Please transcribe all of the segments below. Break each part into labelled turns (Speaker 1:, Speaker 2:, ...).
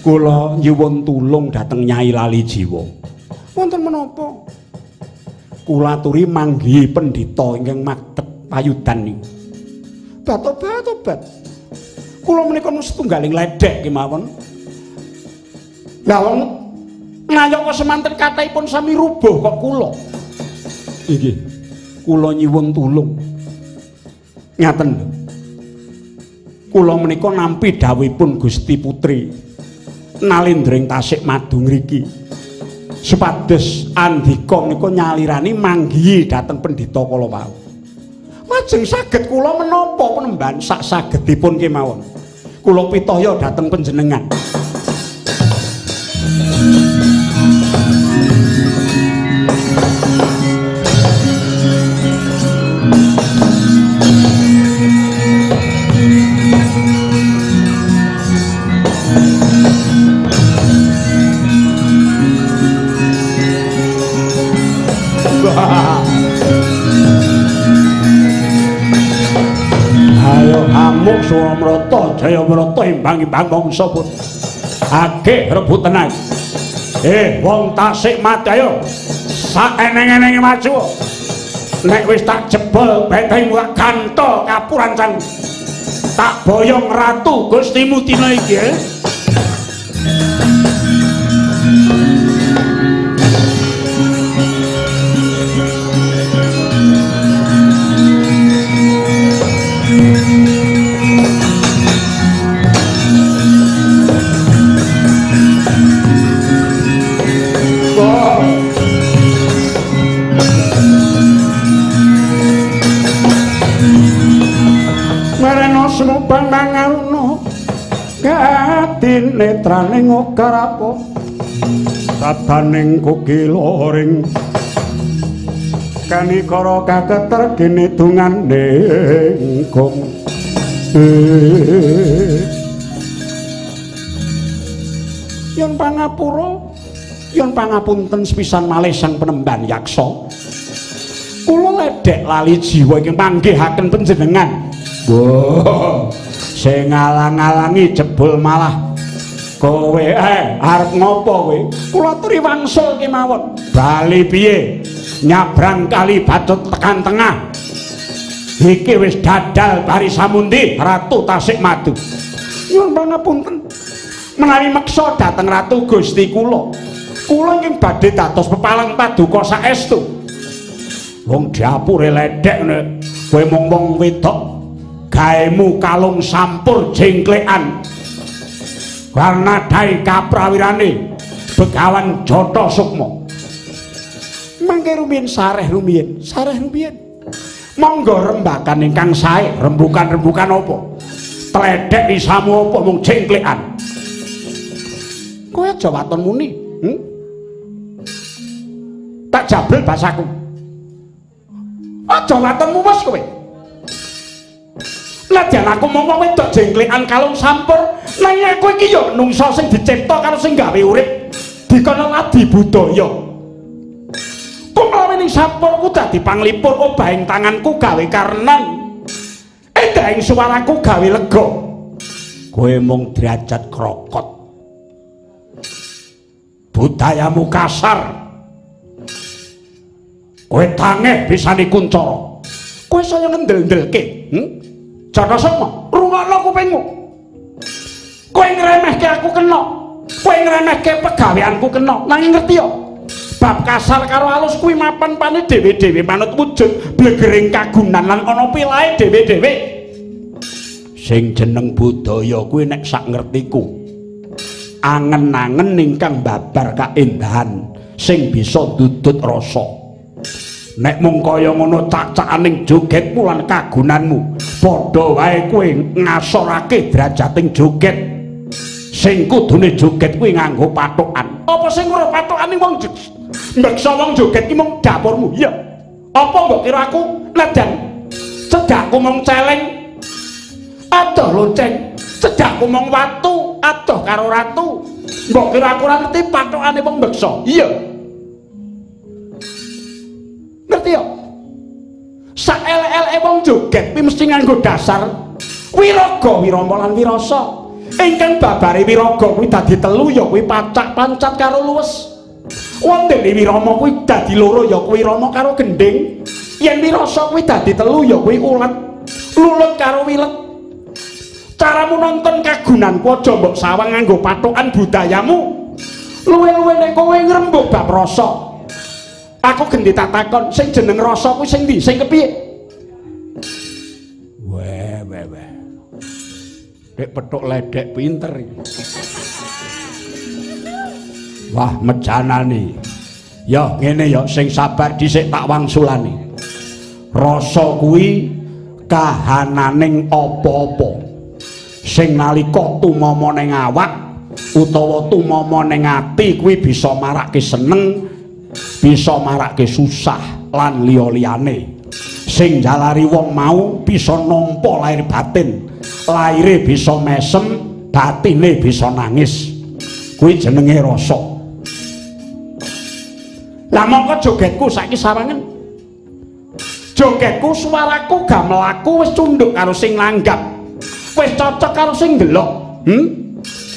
Speaker 1: Kula nyuwun tulung dhateng Nyai Lali Jiwa. Wonten menapa? Kula aturi manggihi pendhita ingkang madhep payudan niku. Batobat-obat. Kula menika mung setunggaling ledhek kemawon. Lah wong nayaka semanten kathahipun sami rubuh kok kula. Inggih. Kula nyuwun tulung. Ngaten lho. Kula menika nampi dhawuhipun Gusti Putri Nalendra ing Tasik Madu ngriki. Supados andika menika nyalirani manggihi dhateng pendhita kala wau. Lajeng saged kula menapa penemban sak sagedipun kemawon. Kula pitaya dhateng panjenengan. Ayo amuk Suramrata Jayamrata imbang-imbang mangsa pun. Agih rebut tenang. Wong Tasik Madu ayo. Saeneng-enenge maju. Nek wis tak jebol bentengmu tak gantol kapurancang. Tak boyong ratu Gustimu dina iki. Semubang mangaruna kadinetraning ogarapa sadaning kukiloring kanikara kaketer ginidunganing gong. Yen pangapura, yen pangapunten sepisan malih sang penemban yaksa, kula ledhek lali jiwa ingkang manggihaken panjenengan. Wah, sing ngalang-alangi jebul malah kowe. Arep ngopo kowe? Kula aturi wangsul kemawon. Bali piye? Nyabrang kali Bacut tekan tengah. Iki wis dadal bari samundi Ratu Tasik Madu. Nyuwun pangapunten menawi meksa dhateng Ratu Gusti kula. Kula ingkang badhe dados pepalang paduka saestu. Wong diapure ledhek nek kowe mung wong wedok gaemu kalung sampur jengklekan karena dai kaprawirane Begawan Jata Sukma. Mangke rumiyin sareh rumiyin, sareh rumiyin. Monggo rembakan ingkang sae, rembukan-rembukan apa? Tledhek isamu apa mung jengklekan. Kowe aja waton muni, Tak jabrel basaku. Aja waton muwes kowe. Najan aku mung wong wedok jengklekan kalung sampur, nanging aku iki ya menungsa sing dicipta karo sing gawe urip dikono adi budaya. Kumlawi ning sampurku dadi panglipur, obahing tanganku gawe karnan, endahing suaraku gawe lega. Kowe mung derajat krokot, budayamu kasar, kowe tangeh bisane kuncara, kowe saya ngendel-ndelke. Jana Sukma, rungokno kupingmu. Kowe ngremehke aku kena, kowe ngremehke pegaweanku kena. Nanging ngerti ya, bab kasar karo alus kuwi mapan-pane dhewe-dhewe manut wujud blegering kagunan lan ana pilahe dhewe-dhewe. Sing jeneng budaya kuwi nek sak ngertiku angen-angen ingkang babar kaendahan sing bisa ndudut rasa. Nek mung kaya ngono cak-cakaning jogetmu lan kagunanmu, padha wae kowe ngasorake derajating joget. Sing kudune joget kuwi nganggo pathokan. Apa sing ora pathokane wong mbeksa wong joget ki mung dapurmu? Iya. Apa mbok kira aku najan cedhakku mung celeng adoh lonceng, cedhakku mung watu adoh karo ratu. Mbok kira aku ora ngerti pathokane wong mbeksa? Iya. Ngerti ya? Sak elek-eleke wong joget kuwi mesti nganggo dasar wiraga, wirama lan wirasa. Ingkang babare wiraga kuwi dadi telu ya kuwi pacak pancat karo luwes. Wonten wirama kuwi dadi loro ya kuwi rama karo gendhing. Yen wirasa kuwi dadi telu ya kuwi ulet, lulut karo wilet. Caramu nonton kagunanku aja mbok sawang nganggo patokan budayamu. Luwe-luwe nek kowe ngrembug bab rasa. Aku gendi tak takon sing jeneng rasa kuwi sing ndi? Sing kepiye? Weh weh weh. Dek petuk ledek pinter iki. Wah mejanane. Ya ngene ya sing sabar dhisik tak wangsulane. Rasa kuwi kahananing apa-apa. Sing nalika tumama ning awak utawa tumama ning ati kuwi bisa marake seneng, bisa marake susah lan liya-liyane. Sing jalari wong mau bisa nampa lahir batin, lahire bisa mesem, batine bisa nangis. Kuwi jenenge rasa. Lah mongko jogetku saiki sawangen. Jogetku suaraku gamelaku wis cunduk karo sing nanggap. Wis cocok karo sing ndelok.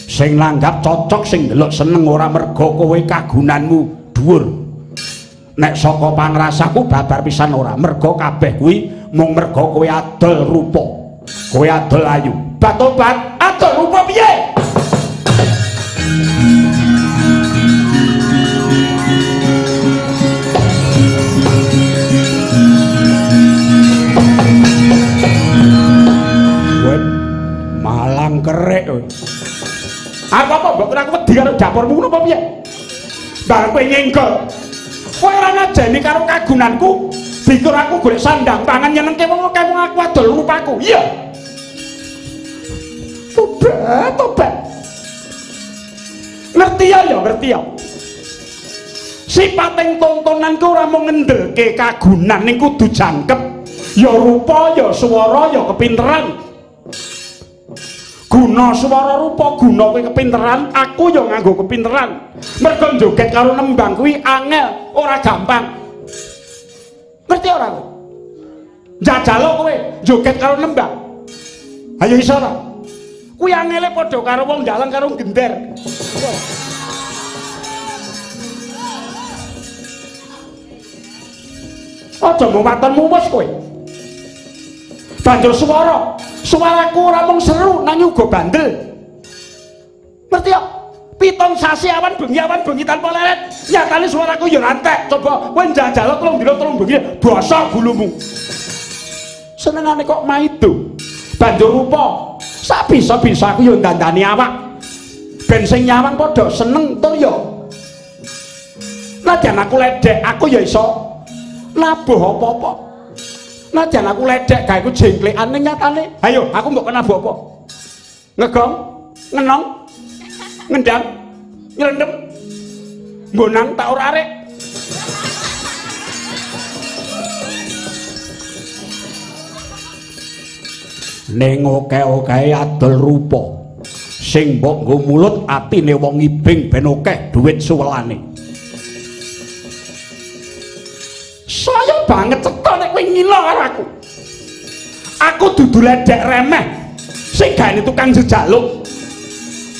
Speaker 1: Sing nanggap cocok, sing ndelok seneng ora mergo kowe kagunanmu dhuwur. Nek saka pangrasaku babar pisan ora, mergo kabeh kuwi mung mergo kowe adol rupa. Kowe adol ayu. Batobat adol rupa piye? Kowe malang kerek kowe. Apa apa mbok kira aku wedi karo dapurmu ngono apa piye? Bareng kowe nyenggol. Kowe ora ngajeni karo kagunanku, dikira aku golek sandang pangan nyenengke wong akeh wong aku adol rupaku. Iya. Tobat, tobat. Ngerti ya ya, ngerti ya. Sipating tontonanku ora mung ngendelke kagunan ning kudu jangkep. Ya rupa, ya swara, ya kepinteran. Guna swara rupa, guna kuwi kepinteran, aku ya nganggo kepinteran. Mergo joget karo nembang kuwi angel, ora gampang. Ngerti ora kowe? Jajalo kowe joget karo nembang. Ayo iso ora? Kuwi angele padha karo wong dalang karo gender. Aja mung watonmu wis kowe. Banjur swara, suaraku ora mung seru nanging uga bandel. Ngerti ya? Pitung sasi awan bengi tanpa leret. Nyatane suaraku ya ora entek. Coba kowe njajal 3 dina 3 bengi bosok gulumu. Senengane kok maido. Banjur rupa, sak bisa-bisa aku ya ndandani awak. Ben sing nyawang padha seneng tur ya. Najan aku ledek, aku ya iso nabuh apa-apa. Najan aku ledek gaweku jengklekan ning nyatane. Ayo, aku mbok nabuh apa? Ngegong, ngenong, ngendang, nyrendem, mbonang tak ora arek. Ning oke-oke adol rupa. Sing mbok nggo mulut atine wong ibing ben akeh dhuwit suwelane. Saya banget cetha nek kowe ngila karo aku. Aku dudu ledek remeh sing gaene tukang jejaluk.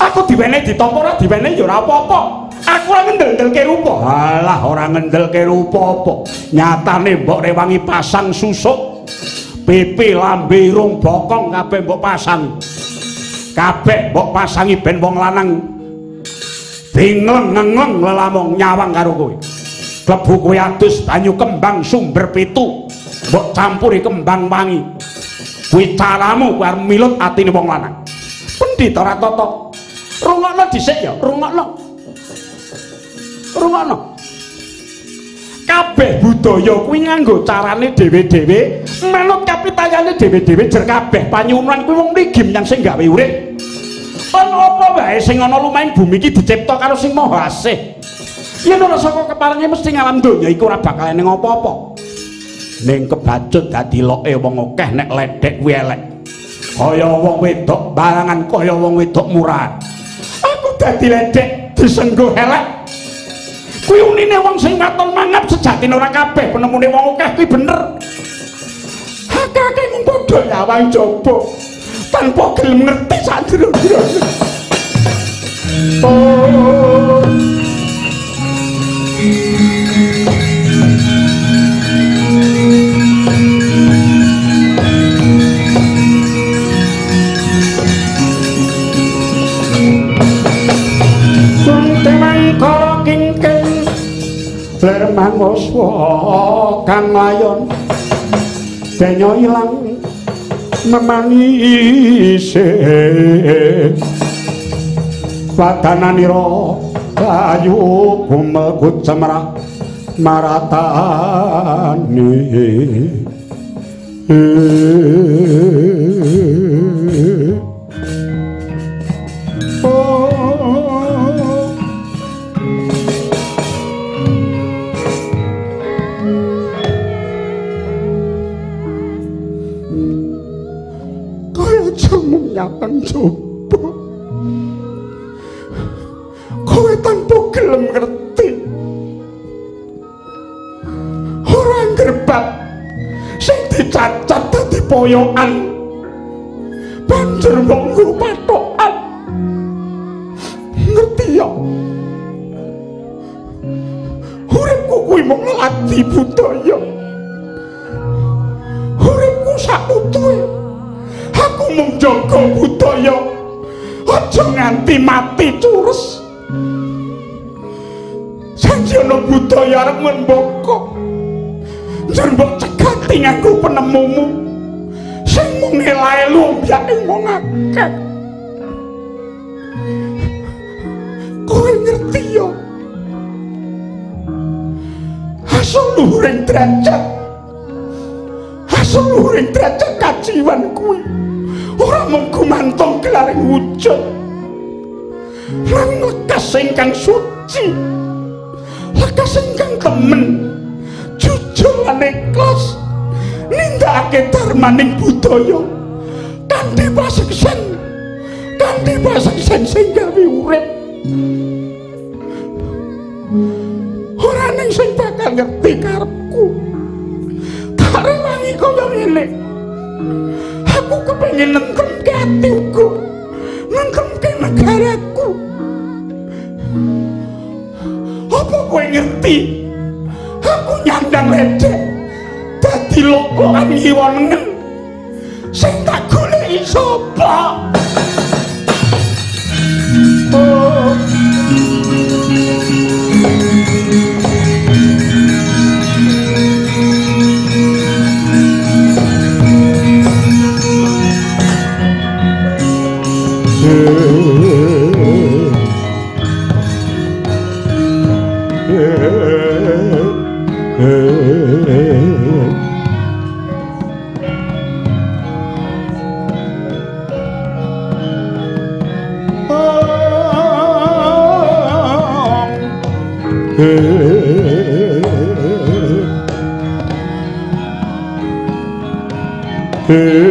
Speaker 1: Aku diwenehi ditampa ora diwenehi ya ora apa-apa. Aku ora ngendelke rupa. Alah ora ngendelke rupa apa. Nyatane mbok rewangi pasang susuk. Pipi, lambe, irung, bokong kabeh mbok pasang. Kabeh mbok pasangi ben wong lanang bingleng ngengleng lelamong nyawang karo kowe. Klebu kowe adus banyu kembang sumber pitu, mbok campuri kembang wangi. Kuwi caramu kowe arep milut atine wong lanang. Pendhita ora tata. Rungokno dhisik ya, rungokno. Rungokno. Kabeh budaya kuwi nganggo carane dhewe-dhewe, manut kapitayane dhewe-dhewe jer kabeh panyuwunan kuwi wong mligi menyang sing gawe urip. Ana apa wae sing ana lumahing bumi iki dicipta karo Sing Maha Asih. Yen ora saka keparenge mesti ngalam donya iku ora bakal eneng apa-apa. Ning kebacut dadi loke wong akeh nek ledek kuwi elek. Kaya wong wedok barangan kaya wong wedok murah. Aku dadi ledek disengguh elek. Kuwi unine wong sing waton mangap sejatine ora kabeh penemune wong akeh kuwi bener. Akeh mung padha nyawang jaba. Tanpa gelem ngerti sak jero-jerone. Oh. Ler mangoswa kang layon denyo ilang memanise wadananira kayu gumekut cemrah maratane. Nyatang coba kowe tanpa gelem ngerti ora ngrebab sing dicacat dadi poyokan banjur mbok nggo patokan ngerti ya uripku kuwi mung ngladi budaya uripku sak utuhe. Aku mung jaga budaya, aja nganti mati cures. Janji ana budaya arep mboko, njur mbok cegati nganggo penemumu sing mung elae lumbyake wong akeh. Kowe ngerti ya? Asal luhuring derajat, asal luhuring derajat kajiwan kuwi ora mung gumantung gelaring wujud nanging lekas ingkang suci, lekas ingkang temen, jujur lan ikhlas nindakake dharmaning budaya kanthi paseksen, kanthi paseksen sing gawe urip. Ora ning sing bakal ngerti karepku. Tak rewangi kaya ngene. Aku kepengin nentremke ati uga, nentremke negaraku. Apa kowe ngerti? Aku nyandang ledek dadi lokokan ngiwa nengen. Sing tak goleki sapa? Oh. Hey.